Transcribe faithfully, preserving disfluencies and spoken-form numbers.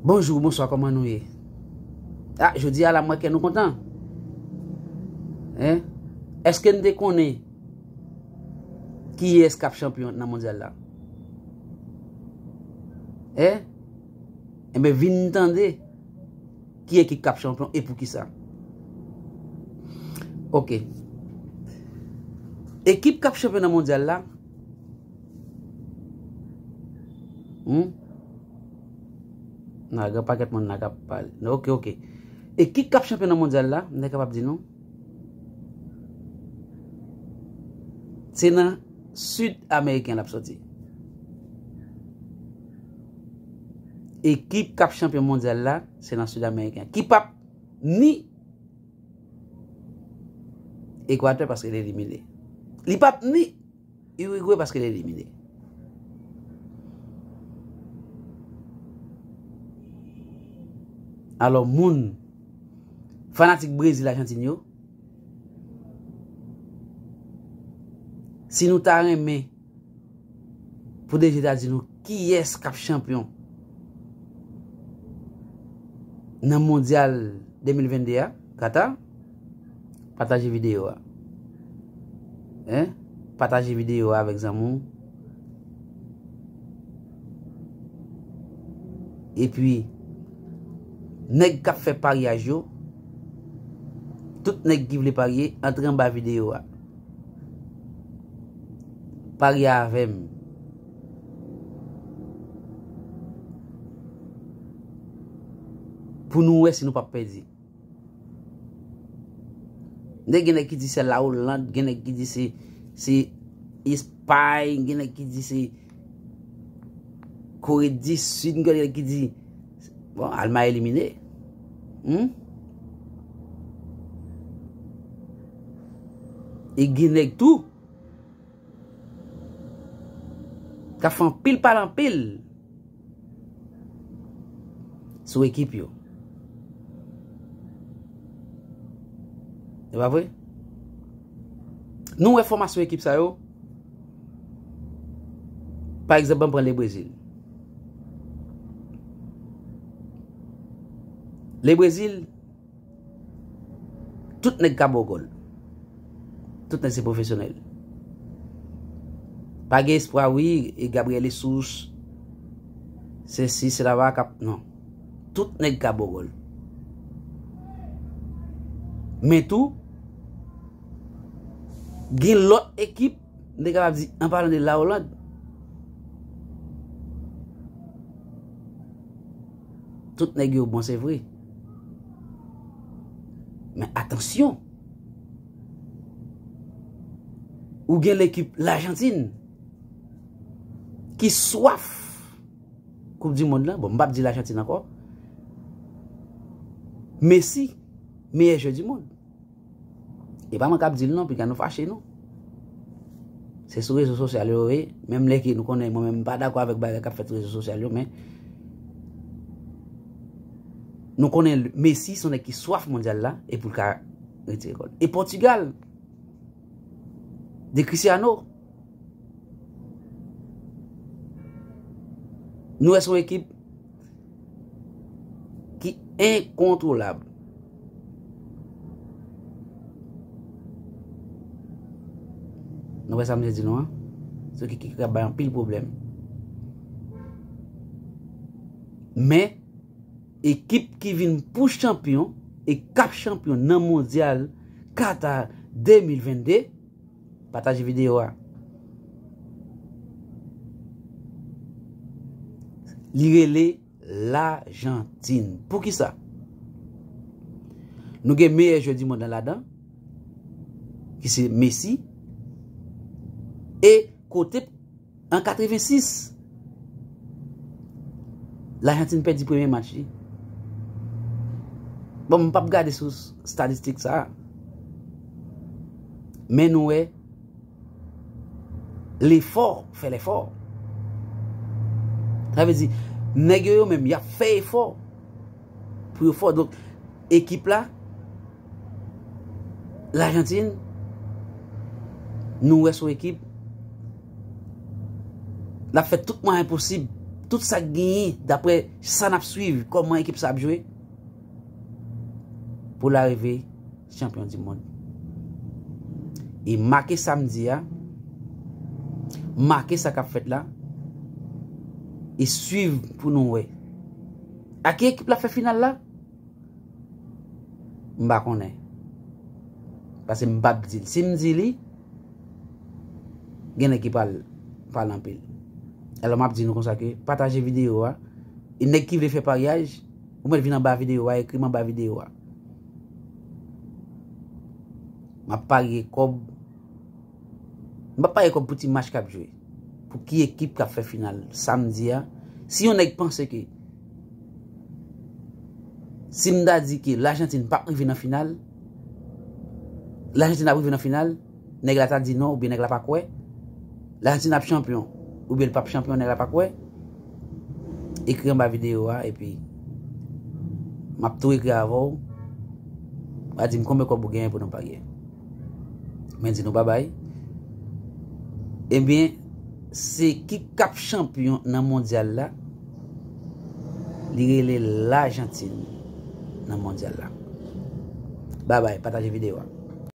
Bonjou, bonswa, kòman nou ye? Ah, jodi a la, m wè kè nou kontan. Hein? Èske n te konnen kiyès k ap chanpyon nan mondyal la? Hein? Enben, vin tande ki ekip k ap chanpyon e poukisa. Ok. Ekip k ap chanpyon nan mondyal la, Hmm? Nan, gen pakèt moun la k ap pale. Ok, ok. Ekip k ap chanpyon nan mondyal la, m te kapab di nou. Se nan Sid Ameriken l ap soti. Ekip k ap chanpyon mondyal la, se nan Sid Ameriken. Ki p ap ni Ekwatè paske l elimine. Li p ap ni Irigwe paske l elimine. Alò, moun, fanatik Brezil, Ajantin yo, si nou ta renmen pou D J ta di nou kiyès k ap chanpyon nan mondyal de mil vennde a, Qatar, pataje videyo a. Hein? Pataje videyo a avèk zanmi w. Epi, nèg k ap fè paryaj yo, tout nèg ki vle parye, antre anba videyo a. Parye avè m. Pou nou wè si nou p ap pèdi. Nèg, gen nèg ki di se la Oland, gen nèg ki di se, se Espay, gen nèg ki di se Kore di Sid, gen nèg ki di, bon, Almay elimine. Hmm? E gen nèg tou k ap fè anpil pale anpil sou ekip yo. E pa vre? Nou wè fòmasyon ekip sa yo. Pa egzanp, ban m pran Lebrezil. Lebrezil, tout nèg ka ba w gòl. Tout nèg se pwofesyonèl. Pa gen espwa, wi, e Gabriel Jesus, se si, se la va k ap, non. Tout nèg ka ba w gòl. Men tou, gen lòt ekip, m te kapab di, an palan de la Oland, tout nèg yo bon, se vre. Men atansyon, ou gen lekip Lajantin ki swaf Koup di Mond lan. Bon, m p ap di Lajantin ankò. Messi, meyè jwè di mond. E pa mwen k ap di l non, piga nou fache nou. Se sou rezo sosyal yo ye, menm lè ke nou konnen, mwen menm m pa dakò avèk bagay k ap fèt sou rezo sosyal yo, men nou konnen Messi se yon nèg ki swaf mondyal la, e pou l ka retire kò l. E Pòtigal, de Cristiano. Nou wè se yon ekip ki enkontwolab. Nou wè sa m te di nou an? Se ki, ki ka bay anpil pwoblèm. Men, ekip ki vin pou chanpyon e k ap chanpyon nan mondyal Qatar de mil vennde, pataje videyo a. Li rele Lajantin. Poukisa? Nou gen meyè jwè di mond lan ladan, ki se Messi. E kote, an katrevensis, Lajantin pèdi premye match li. Bon, m p ap gade sou s-, statistik sa a. Men nou wè, lefò fè lefò. Sa vle di, nèg yo, yo menm, y ap fè efò pou yo fò. Donk, ekip la, Lajantin, nou wè se yon ekip, l ap fè tout mwayen posib Tout sa k genyen, daprè sa n ap swiv, kòman ekip sa ap jwe, pou l arive chanpyon di mond. E make samdi a, make sa k ap fèt la, e swiv pou nou wè. A ki ekip l ap fè final la? M pa konnen. Paske m p ap di l. Si m di li, gen nèg ki pral pale anpil. Alò, m ap di nou konsa ke pataje videyo a. E nèg ki vle fè paryaj, ou mèt vin anba videyo a, ekri m anba videyo a. M ap parye kòb. M p ap parye kòb pou ti match k ap jwe. Pou ki ekip k ap fè final samdi a. Si yon nèg panse ke, si m ta di ke Lajantin p ap rive nan final, Lajantin ap rive nan final, nèg la ta di non, oubyen nèg la pa kwè. Lajantin ap chanpyon, oubyen l p ap chanpyon, nèg la pa kwè. Ekri anba videyo a, epi m ap tou ekri avè w. W a di m konbyen kòb ou genyen pou nou parye. Men di nou babay. Ebyen, se ki k ap chanpyon nan mondyal la, li rele Lajantin nan mondyal la. Babay, pataje videyo a.